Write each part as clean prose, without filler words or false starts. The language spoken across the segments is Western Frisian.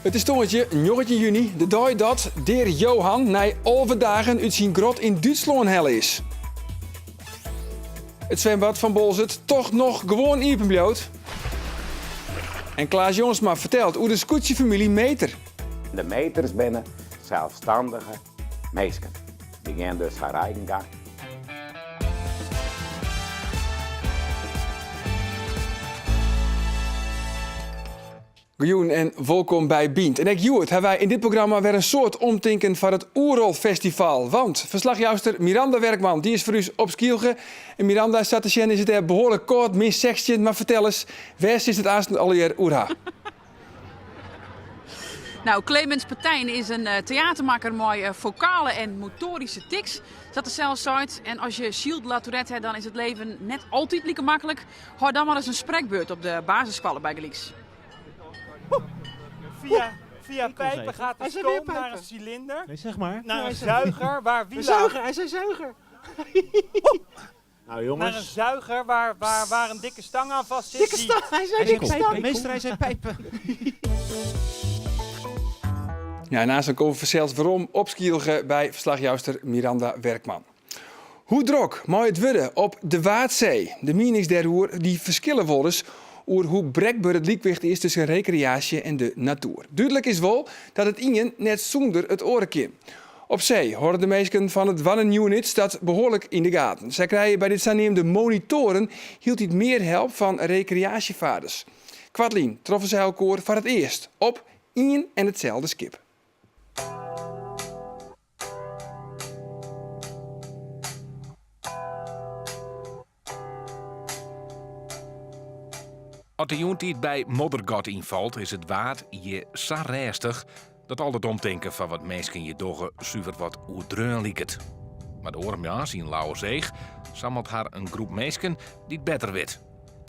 It is tongersdei 19 juny, de dei dat Dear Johan nei 11 dagen út syn grot yn Dútslân helle is. It swembad fan Boalsert toch noch gewoan iepen bliuwt. En Klaas Jongsma fertelt oer de skûtsjefamylje Meeter. De Meeters binne selsstandige minsken. Dy gean dus har eigen gang. Goejûn en wolkom by Bynt. En ek hjoed ha wy yn dit programma wer in soad omtinken foar it Oerol-festival. Want ferslachjouster Miranda Werkman dy is foar ús op Skylge. En Miranda, sa te sjen is it dêr behoarlik kâld, min 16. Mar fertel ris, wêr silst it aansten allegear oer ha? Nou, Clemens Patijn is in teatermakker mei fokale en motoryske tics, sa't er sels seit. En as je Gilles de la Tourette ha, dan is it leven net altyd like maklik. Hâld dan mar ris in sprekbeurt op de basisskoalle bygelyks. Via, via pijpen gaat de stoom naar een cilinder. Nee, zeg maar. Naar een zuiger waar wielen... Zuiger, hij zei zuiger. Nou jongens. Naar een zuiger waar, waar, waar een dikke stang aan vast zit. Dikke stang, hij zei dikke stang. Meester, hij zei pijpen. Ja, en aanst komme we fansels werom op Skylge by ferslachjouster Miranda Werkman. Hoe drok mei it wurde op de Waadsee? De mienings dêroer dy ferskille wolris oer hoe brekber it lykwicht is tusken rekreaasje en de natoer. Dúdlik is wol dat it ien net sûnder it oare kin. Op see hâlde de minsken fan it Waddenunit dat behoarlik yn de gaten. Sy krije by dit saneamde monitoaren hieltyd mear help fan rekreaasjefarders. Koartlyn troffen sy elkoar foar it earst op ien en itselde skip. As de jûntiid by Moddergat ynfalt, is it Waad hjir sa rêstich dat al dat omtinken foar wat minsken hjir dogge suver wat oerdreaun liket. Mar de oare moarns yn Lauwerseach sammelt har in groep minsken dy't better wit.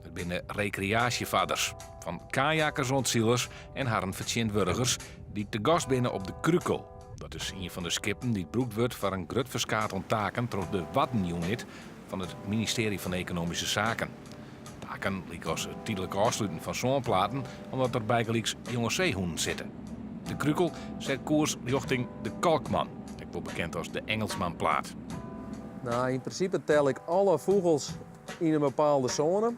It binne rekreaasjefarders, fan kajakkers oant silers en harren fertsjintwurdigers dy't te gast binne op de Krukel. Dat is ien fan de skippen dy't brûkt wurdt foar in grut ferskaat oan taken troch de Waddenunit fan it Ministearje fan Ekonomyske Saken. Taken lykas it tydlik ôfsluten fan sânplaten omdat der bygelyks jonge seehûnen sitte. De Krukel set koers rjochting de Kalkman, ek wol bekend as de Engelsmanplaat. Nou, yn prinsipe tel ik alle fûgels yn in bepaalde sône.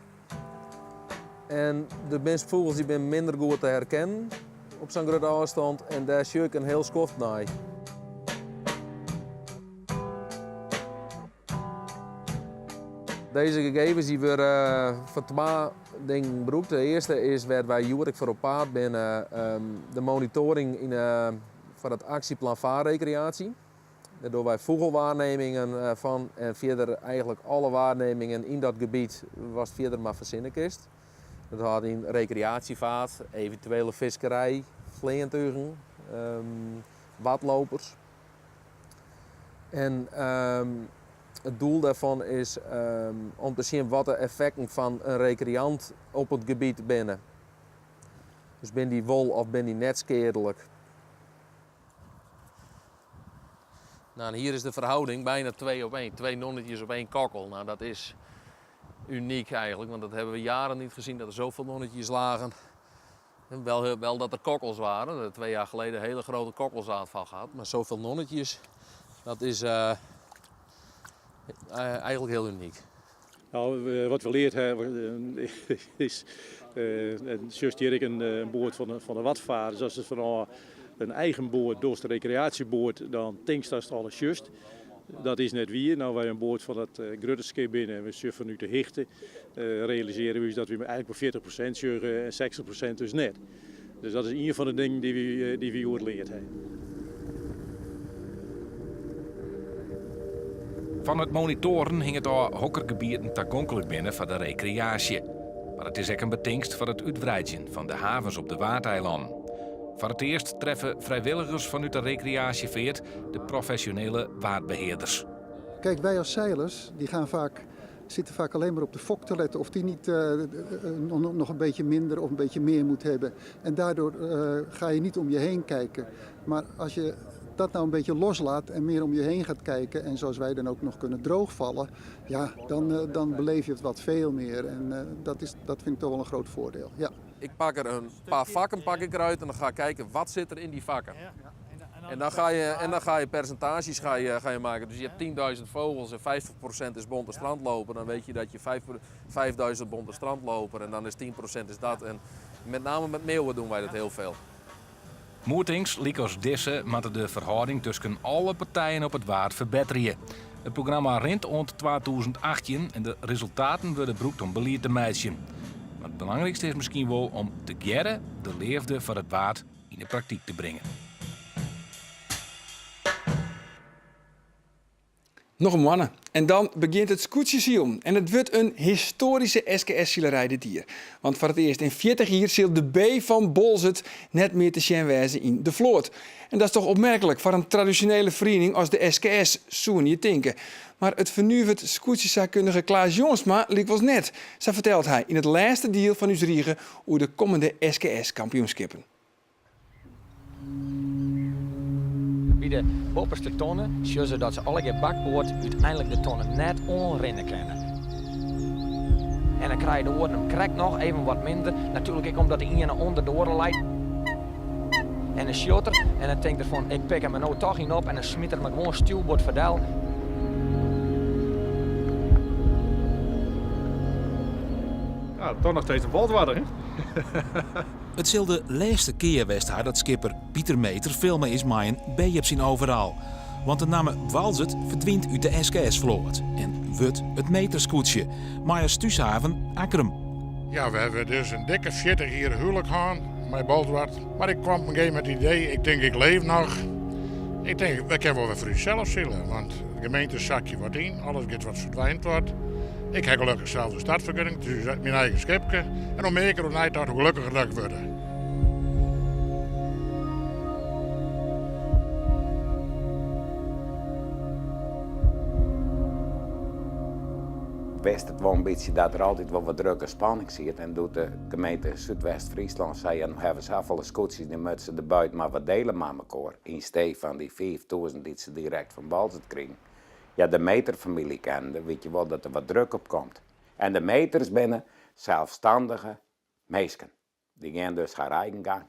En der binne fûgels dy binne minder goed te herkennen op sa'n grutte ôfstân en dêr sjoch ik in hiel skoft nei. Dizze gegevens dy wurde foar twa dingen brûkt. De earste is wêr't wy hjoed ek foar op paad binne, de monitoring yn foar it aksjeplan vaarrecreatie. Dêr dogge wy fûgelwaarnemingen fan en fierder eigentlik alle waarnemingen yn dat gebiet watst fierder mar fersinne kinst. Dat hâldt yn rekreaasjefaart, eventuele fiskerij, fleantugen, wadlopers. En it doel dêrfan is om te sjen wat de effekten fan in rekreant op it gebiet binne. Dus binne dy wol of binne dy net skeadlik. Nou, en hier is de verhouding bijna 2 op 1. Twee nonnetjes op één kokkel. Nou, dat is uniek eigenlijk, want dat hebben we jaren niet gezien dat er zoveel nonnetjes lagen. Wel, wel dat er kokkels waren. We hebben 2 jaar geleden een hele grote kokkelzaadval gehad. Maar zoveel nonnetjes, dat is uh, eigenlijk heel uniek. Nou, wat we leard hawwe is, en sjochst hjir ek in boat fan de Wadvaarders, ast it fanôf in eigen boat dochst, in rekreaasjeboat, dan tinkst datst alles sjochst. Dat is net wier. No wy oan board fan dat grutte skip binne en we sjogge fanút de hichte, realisearje we ús dat we eigentlik mar 40% sjogge en 60% dus net. Dus dat is ien fan de dingen dy't wy hjoed leard hawwe. Fan it monitoaren hinget ôf hokker gebieten tagonklik binne foar de rekreaasje. Mar it is ek in betingst foar it útwreidzjen fan de havens op de Waadeilannen. Foar it earst treffe frijwilligers fanút de rekreaasjefeart de profesjonele waadbehearders. Kijk, wij als zeilers die gaan vaak zitten vaak alleen maar op de fok te letten of die niet nog een beetje minder of een beetje meer moet hebben. En daardoor ga je niet om je heen kijken. Maar als je dat nou een beetje loslaat en meer om je heen gaat kijken en zoals wij dan ook nog kunnen droogvallen, ja, dan, dan beleef je het wat veel meer. En dat, is, dat vind ik toch wel een groot voordeel. Ja. Ik pak er een paar vakken pak ik eruit en dan ga ik kijken wat zit er in die vakken. En dan ga je, en dan ga je percentages ga je maken. Dus je hebt 10.000 vogels en 50% is bonte strandloper. Dan weet je dat je 5.000 bonte strandloper en dan is 10% is dat. En met name met meeuwen doen wij dat heel veel. Moetings, lykas dizze, moatte de ferhâlding tusken alle partijen op it Waad ferbetterje. It programma rint oant 2018 en de resultaten wurde brûkt om belied te meitsjen. Mar it belangrykste is miskien wol om tegearre de leafde foar it Waad yn de praktyk te bringen. Noch in moanne en dan begjint it skûtsjesilen. En it wurdt in histoaryske SKS-silerij dit jier. Want foar it earst yn 40 jier sil de B fan Boalsert net mear te sjen wêze yn de float. En dat is toch opmerklik foar in tradisjonele feriening as de SKS, soene je tinke. Mar it fernuveret skûtsjesaakkundige Klaas Jongsma lykwols net, sa fertelt hy yn it lêste diel fan ús rige oer de kommende SKS-kampioenskippen. By de boppeste tonne sjogge se dat se allegear bakboard úteinlik de tonne net oanrinne kinne. En dan krije de oaren him krekt noch even wat minder, natuerlik ek omdat de iene ûnder de oare leit. En dan sjocht er en dan tinkt er fan ik pik him er no toch yn op en dan smyt er him gewoan stjoerboard foardel. Ja, toch nog steeds een Bolswarder, hè? It sil de lêste kear west ha dat skipper Pieter Meeter filme is mei in B op syn overal. Want de namme Boalsert ferdwynt út de SKS-float en wurdt it Meeterskûtsje, mei as thúshaven Akkrum. Ja, we hawwe dus in dikke 40 jier huwlik hân mei Bolsward. Mar ik kwam op in gegeven moment it idee, ik tink ik leef noch. Ik tink, we kinne wol wer foar ússels sile, want de gemeente sakje wat yn, alles giet wat ferdwynt wat. Ik ha gelokkich sels in startfergunning, dus myn eigen skipke. En hoe mear ik deroer neitocht, hoe gelokkiger dat ik wurde. Wist it wol in bytsje dat der altyd wol wat druk en spanning siet en doe't de gemeente Súdwest-Fryslân sei ja no hawwe we safolle skûtsjes dan moatte se de buit mar wat dele mei mekoar yn stee fan dy 5000 dy't se direkt fan Boalsert krigen. Ja de Meeterfamylje kennende wit je wol dat der wat druk op komt. En de Meeters binne selsstannige minsken. Dy gean dus har eigen gang.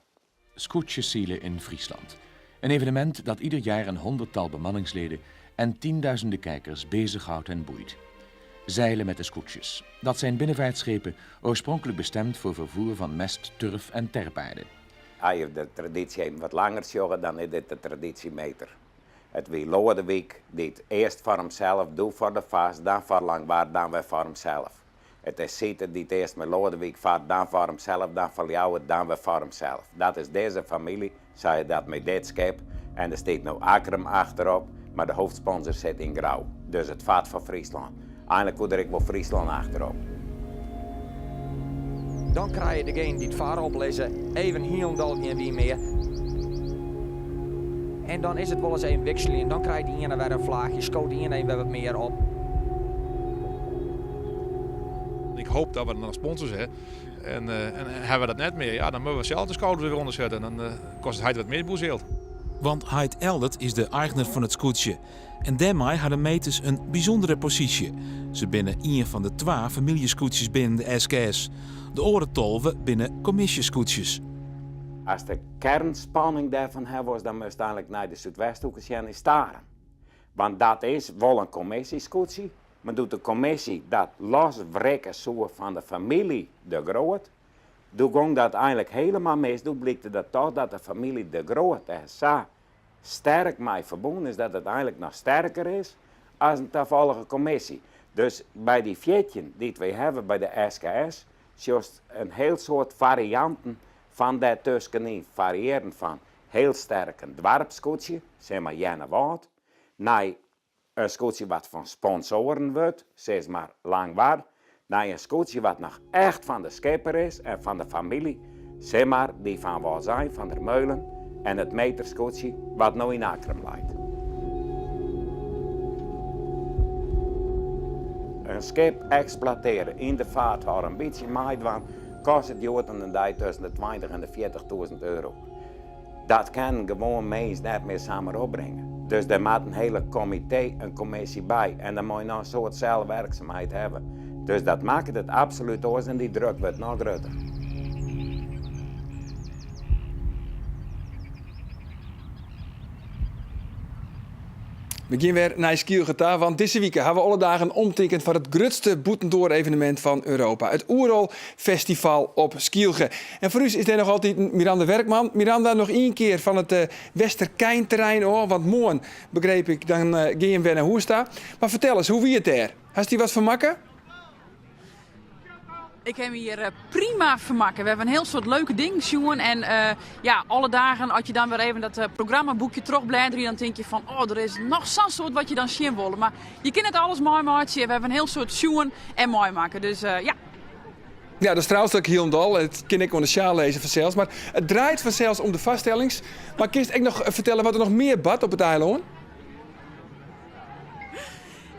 Skûtsjesilen in Friesland. Een evenement dat ieder jaar een honderdtal bemanningsleden en tienduizenden kijkers bezighoudt en boeit. Zeilen met de skûtsjes. Dat zijn binnenvaartschepen oorspronkelijk bestemd voor vervoer van mest, turf en terpaarden. As je de tradysje even wat langer sjogge, dan is dit de tradysjemeter. It wie Loadewyk dy't earst foar himsels, doe foar de Vast, dan foar Langwar, dan wer foar himsels. It is Siete dy't earst mei Loadewyk fart, dan foar himsels, dan foar Ljouwert, dan wer foar himsels. Dat is dizze famylje, sa is dat mei dit skip. En der stiet no Akkrum achterop, mar de hoofdsponsor sit yn Grou. Dus it fart foar Fryslân. Einlik koe der ek wol Fryslân achterop. Dan krije degenen dy't foarop lizze even hielendal gjin wyn mear. En dan is it wolris even wikseljen. Dan krijt de iene wer in flaachje, skoot de iene even wer wat mear op. Ik hoop dat we noch sponsors ha. En, en hawwe we dat net mear, ja, dan moatte we sels de skouders wer ûnder sette. En dan kostet it heit wat mear boesjild. Want heit Eldert is de eigner fan it skûtsje. En dêrmei ha de Meeters in bysûndere posysje. Se binne ien fan de twa famyljeskûtsjes binnen de SKS. De oare 12 binne kommisjeskûtsjes. As de kernspanning dêrfan ha wolst, dan moatst einlik nei de Súdwesthoeke sjen yn Starum. Want dat is wol in kommisjeskûtsje, mar doe't de kommisje dat loswrikke soe fan de famylje De Groot, doe gong dat einlik helemaal mis. Doe blykte dat toch dat de famylje De Groot dêr sa sterk mei ferbûn is dat it einlik noch sterker is as in tafallige kommisje. Dus by dy 14 dy't wy hawwe by de SKS sjochst in hiel soad farianten fan dêrtuskenyn, fariearjend fan hiel sterk in doarpsskûtsje, sis mar Earnewâld, nei in skûtsje wat fan sponsoaren wurdt, sis mar Langwar, nei in skûtsje wat noch echt fan de skipper is en fan de famylje, sis mar dy fan Wâldsein, Van der Meulen en it Meeterskûtsje wat no yn Akkrum leit. In skip eksploitearje, yn de faart hâlde, in bytsje meidwaan, kostet hjoed oan de dei tusken de 20 en de 40.000 euro. Dat kin in gewoan mins net mear samar opbringe. Dus dêr moat in hiele komitee, in kommisje by. En dan moat je noch in soad selswerksumheid hawwe. Dus dat makket it absolút oars en dy druk wurdt noch grutter. We gean wer nei Skylge ta, want dizze wike ha we alle dagen omtinken foar it grutste bûtendoar-evenemint fan Europa, it Oerol Festival op Skylge. En foar ús is dêr noch altyd Miranda Werkman. Miranda, noch ien kear fan it Westerkeynterrein ôf, want moarn, begreep ik, dan gean jim wer nei hûs ta. Mar fertel ris, hoe wie it dêr? Hast dy wat fermakke? Ik ha my hjir prima fermakke. We hawwe in hiel soad leuke dingen sjoen. En ja, alle dagen as je dan wer even dat programmaboekje trochblêderje, dan tink je fan, oh, der is noch sa'n soad wat je dan sjen wolle. Mar je kinne net alles meimeitsje. We hawwe in hiel soad sjoen en meimakke. Dus ja. Ja, dat straalt ek hielendal. It kin ek oan de sjaal lizze fansels. Mar it draait fansels om de foarstellings. Mar kinst ek noch fertelle wat der noch mear bart op it eilân?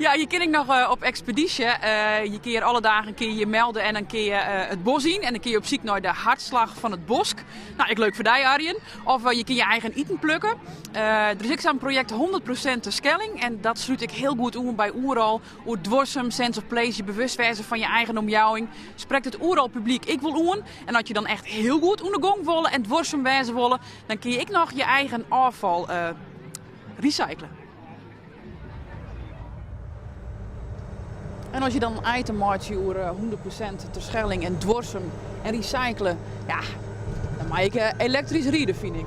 Ja, je kin ek noch eh, op ekspedysje. Eh, je kin hjir alle dagen kin je melde en dan kin je eh, it bos yn. En dan kin je op syk nei de hartslach fan it bosk. Nou, ek leuk foar dy, Arjen. Of je kin je eigen iten plukke. Der is ek sa'n projekt 100% Terschelling. En dat slút ek hiel goed oan by Oerol. Oer duorsum, sense of place, je bewust wêze fan je eigen omjouwing. Sprekt it Oerol publyk ek wol oan. En as je dan echt hiel goed oan de gong wolle en duorsum wêze wolle, dan kin je ek noch je eigen ôffal recyclen. En as je dan in item meitsje oer 100% Terschelling en duorsum en recyclen, ja, dan mei ik elektrysk ride, fyn ik.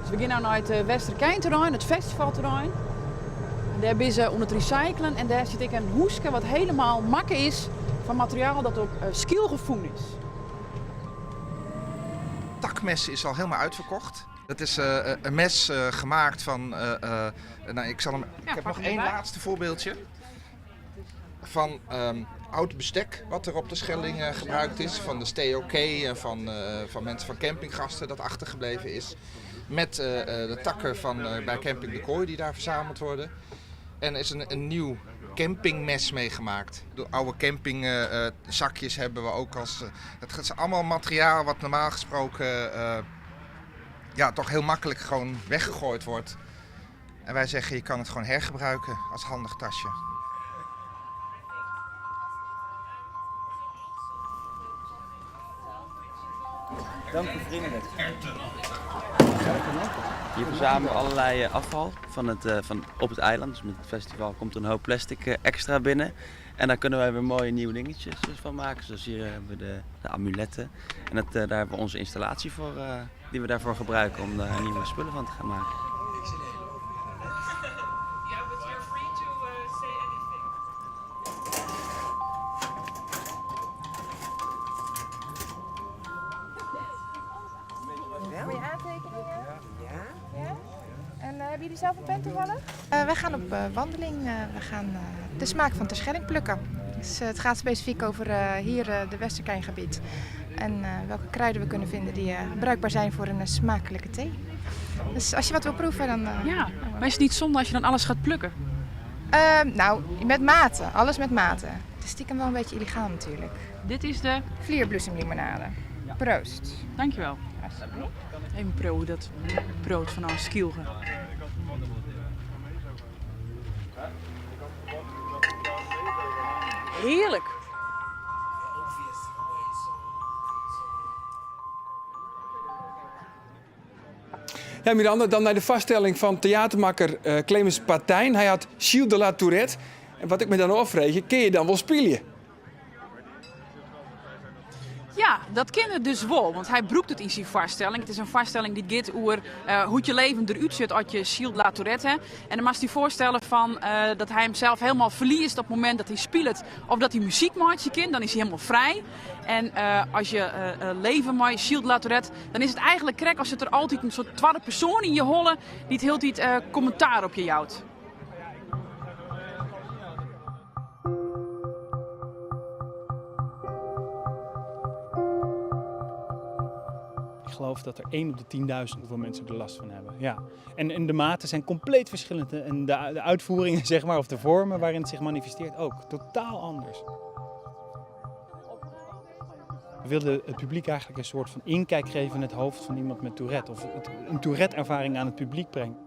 Dus we gean no nei it Westerkeynterrein, it festivalterrein. En dêr binne se oan it recyclen en dêr sit ek in hûske wat helemaal makke is fan materiaal dat op Skylge fûn is. Takmes is al helemaal uitverkocht. Dat is een mes gemaakt van. Nou, ik, zal hem, ik heb nog één laatste voorbeeldje. Van oud bestek wat er op de Schelling gebruikt is. Van de Stay OK en van mensen van campinggasten dat achtergebleven is. Met de takken van bij Camping de Kooi die daar verzameld worden. En er is een nieuw campingmes meegemaakt. De oude campingzakjes hebben we ook als. Het is allemaal materiaal wat normaal gesproken ja, toch heel makkelijk gewoon weggegooid wordt. En wij zeggen je kan het gewoon hergebruiken als handig tasje. Dank u vriendelijk. Hier verzamelen we allerlei afval van op het eiland. Dus met het festival komt er een hoop plastic extra binnen. En daar kunnen wij weer mooie nieuwe dingetjes van maken. Zoals hier hebben we de amuletten. En daar hebben we onze installatie voor, die we daarvoor gebruiken om daar nieuwe spullen van te gaan maken. Voor je aantekeningen? Ja. Ja? En hebben jullie zelf een pen toevallig? Wij gaan op wandeling. We gaan de smaak van Terschelling plukken. Dus het gaat specifiek over hier de Westerkeyngebied. En welke kruiden we kunnen vinden die bruikbaar zijn voor een smakelijke thee. Dus als je wat wil proeven, dan Ja, maar is het niet zonde als je dan alles gaat plukken? Nou, met mate. Alles met mate. Het is stiekem wel een beetje illegaal natuurlijk. Dit is de? Vlierbloesemlimonade. Proost. Dankjewel. Alsjeblieft. Even proeven dat brood van ons Skylge. Heerlijk. Ja, Miranda, dan nei de foarstelling fan teatermakker Clemens Patijn. Hy hat Gilles de la Tourette. En wat ik my dan ôffreegje, kin je dan wol spylje? Ja, dat kin er dus wol, want hy brûkt it yn syn foarstelling. It is in foarstelling dy't giet oer hoe't je leven derút sjocht as je Gilles de la Tourette ha. En dan moatst dy foarstelle fan dat hy himsels helemaal ferliest op it momint dat hy spilet of dat hy muzyk meitsje kin. Dan is hy helemaal frij. En as je leve mei Gilles de la Tourette, dan is it eigenlik krekt as sit der altyd in soart twadde persoan yn je holle dy't hieltyd kommentaar op je jout. Ik geloof dat er 1 op de 10.000 hoeveel mensen er last van hebben. Ja. En de maten zijn compleet verschillend. En de uitvoeringen, of de vormen waarin het zich manifesteert ook. Totaal anders. We wilden het publiek eigenlijk een soort van inkijk geven in het hoofd van iemand met Tourette. Of een Tourette-ervaring aan het publiek brengen.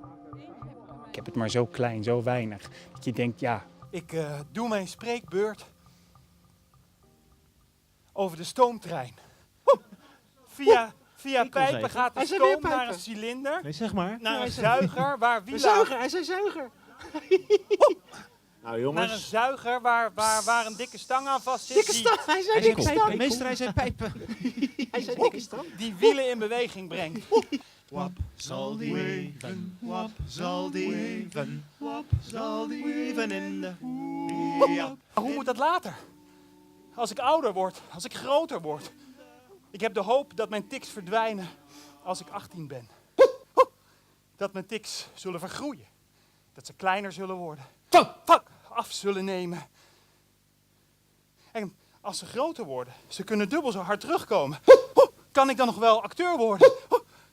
Ik heb het maar zo klein, zo weinig. Dat je denkt, ja. Ik doe mijn spreekbeurt over de stoomtrein. Via Via Ik kon pijpen zeggen. gaat de Hij zei weer stoom naar pijpen. een cilinder. Nee, zeg maar. Naar Ja, hij een zei- zuiger waar Een wielen... zuiger, hij zei zuiger. Nou, jongens. Naar een zuiger waar, waar, waar een dikke stang aan vast zit. Dikke die- stang, hij zei dikke stang. Meester, hij zei pijpen. Hij zei dikke stang. Die wielen in beweging brengt. Wap zal die leven, wap zal die leven, wap zal die leven in de... Ja. Maar Hoe moet dat later? Als ik ouder word, als ik groter word. Ik heb de hoop dat mijn tics verdwijnen als ik 18 ben. Dat mijn tics zullen vergroeien. Dat ze kleiner zullen worden. Fuck, af zullen nemen. En als ze groter worden, ze kunnen dubbel zo hard terugkomen. Kan ik dan nog wel acteur worden?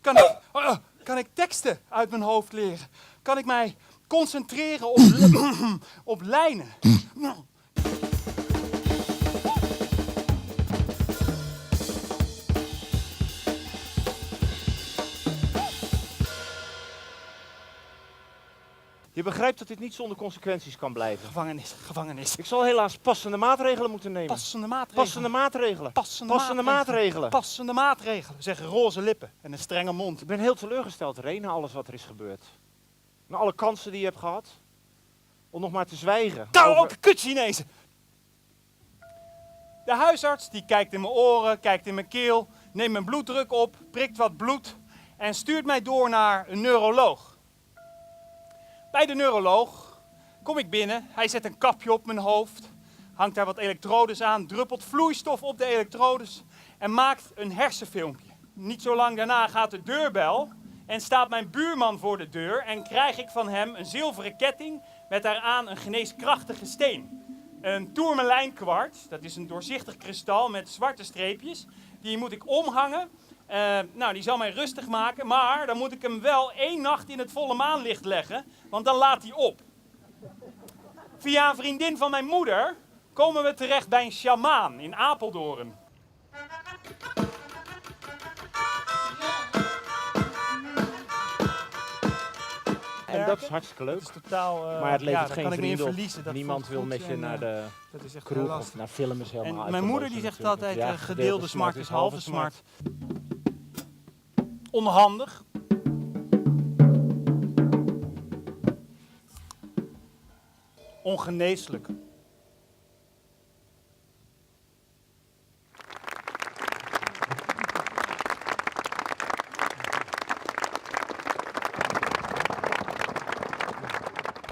Kan ik, oh, kan ik teksten uit mijn hoofd leren? Kan ik mij concentreren op, op lijnen? Je begrijpt dat dit niet zonder consequenties kan blijven. Gevangenis, gevangenis. Ik zal helaas passende maatregelen moeten nemen. Passende maatregelen. Passende maatregelen. Passende, Passende maatregelen. Passende maatregelen, zeggen roze lippen en een strenge mond. Ik ben heel teleurgesteld, Ray, na alles wat er is gebeurd. Na alle kansen die je hebt gehad. Om nog maar te zwijgen. Kou over- ook kut-Chinezen! De huisarts die kijkt in mijn oren, kijkt in mijn keel, neemt mijn bloeddruk op, prikt wat bloed en stuurt mij door naar een neuroloog. Bij de neuroloog kom ik binnen, hij zet een kapje op mijn hoofd, hangt daar wat elektrodes aan, druppelt vloeistof op de elektrodes en maakt een hersenfilmpje. Niet zo lang daarna gaat de deurbel en staat mijn buurman voor de deur en krijg ik van hem een zilveren ketting met daaraan een geneeskrachtige steen. Een tourmelijnkwart, dat is een doorzichtig kristal met zwarte streepjes. Die moet ik omhangen. Eh, nou, die zal mij rustig maken, maar dan moet ik hem wel één nacht in het volle maanlicht leggen, want dan laat hij op. Via een vriendin van mijn moeder komen we terecht bij een sjamaan in Apeldoorn. En dat is hartstikke leuk. Dat is totaal, eh, maar het levert ja, daar geen kan ik me in vrienden op. verliezen. Dat Niemand voelt wil goed met je en, naar eh, de dat is echt heel kroeg lastig. of naar film is helemaal En uit mijn de moeder boze die zegt natuurlijk. altijd, Ja, eh, gedeelde smart is halve smart. Onhandig. Ongeneeslijk.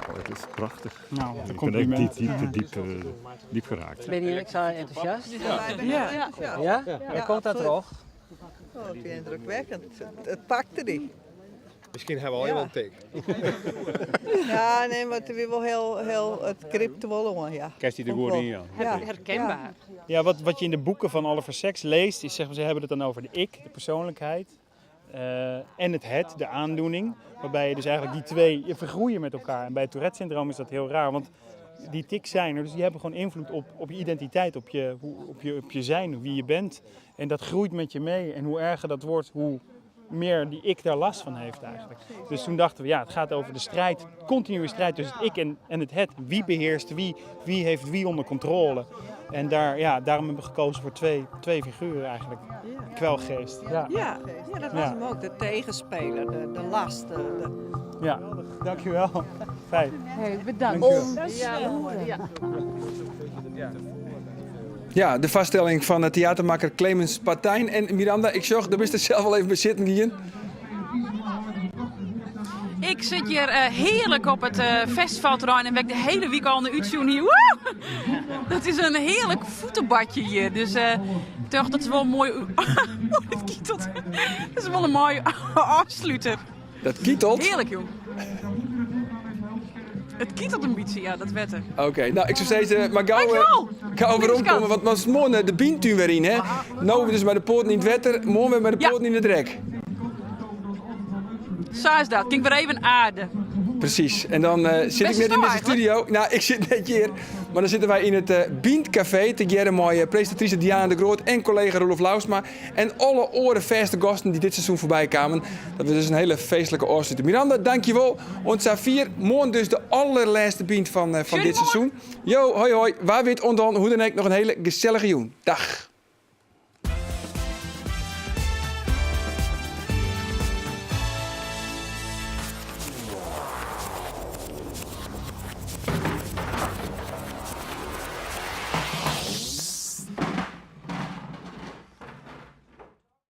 Oh, het is prachtig. Nou, wat een ik ben echt compliment. diep, diep, Ja. diep, eh, diep geraakt. Ben je zo enthousiast? Ja. Ja? Ja. Ja? Ja, Waar komt dat absoluut. toch? Oh, ik vind het indrukwekkend. Het, het pakte die. Misschien hebben we al Ja. wel een tik. Ja, nee, maar het is wel heel, heel, het kript wel om, ja. Kerst die de Vond ik goede wel. in, ja. Ja. Herkenbaar. Ja, wat, wat je in de boeken van Oliver Sacks leest, is zeg maar, ze hebben het dan over de ik, de persoonlijkheid, eh, en het het, de aandoening. Waarbij je dus eigenlijk die twee je vergroeien met elkaar. En bij het Tourette-syndroom is dat heel raar, want die tics zijn er, dus die hebben gewoon invloed op, op je identiteit, op je, hoe, op, je, op je zijn, wie je bent. En dat groeit met je mee. En hoe erger dat wordt, hoe meer die ik daar last van heeft eigenlijk. Dus toen dachten we, ja, het gaat over de strijd, continue strijd tussen het ik en, en het het. Wie beheerst wie, wie heeft wie onder controle. En daar, ja, daarom hebben we gekozen voor twee, twee figuren eigenlijk. Kwelgeest. Ja. Ja, ja, dat was Ja. hem ook. De tegenspeler, de, de last. De, de... Ja, dankjewel. Fijn. Hey, bedankt. Dankjewel. Ja. Ja, de vaststelling van de theatermaker Clemens Patijn. En Miranda, ik zag, daar bist er zelf al even bij zitten hier. Ik zit hier eh, heerlijk op het eh festivalterrein en ben ik de hele week al in de uitzoen hier. Woe! Dat is een heerlijk voetenbadje hier. Dus eh, toch, dat is wel een mooi. Oh, dit kietelt. Dat is wel een mooie afsluiter. Dat kietelt. Heerlijk, joh. Het kietelt een beetje, ja, dat wetten. Oké, nou ik zou zeggen, maar gauw, eh, Dankjewel. gauw weer Lieve omkomen, want het is morgen de bientuin weer in, hè? Nou dus bij de poorten in het wetter, morgen weer bij de poorten in de drek. Zo is dat. Kijk weer even aarde. Precies. En dan eh, zit ik Best net in snel deze studio. Nou, ik zit net hier. Maar dan zitten wij in het eh Bientcafé. Te jaren mooie presentatrice Diana de Groot en collega Roelof Lausma. En alle oren verste gasten die dit seizoen voorbij kwamen. Dat was dus een hele feestelijke oorzitter. Miranda, dankjewel. Want Safir, morgen dus de allerlaatste Bient van, eh, van dit seizoen. Yo, hoi hoi. Waar weet ondan, hoe dan ook, nog een hele gezellige joen. Dag.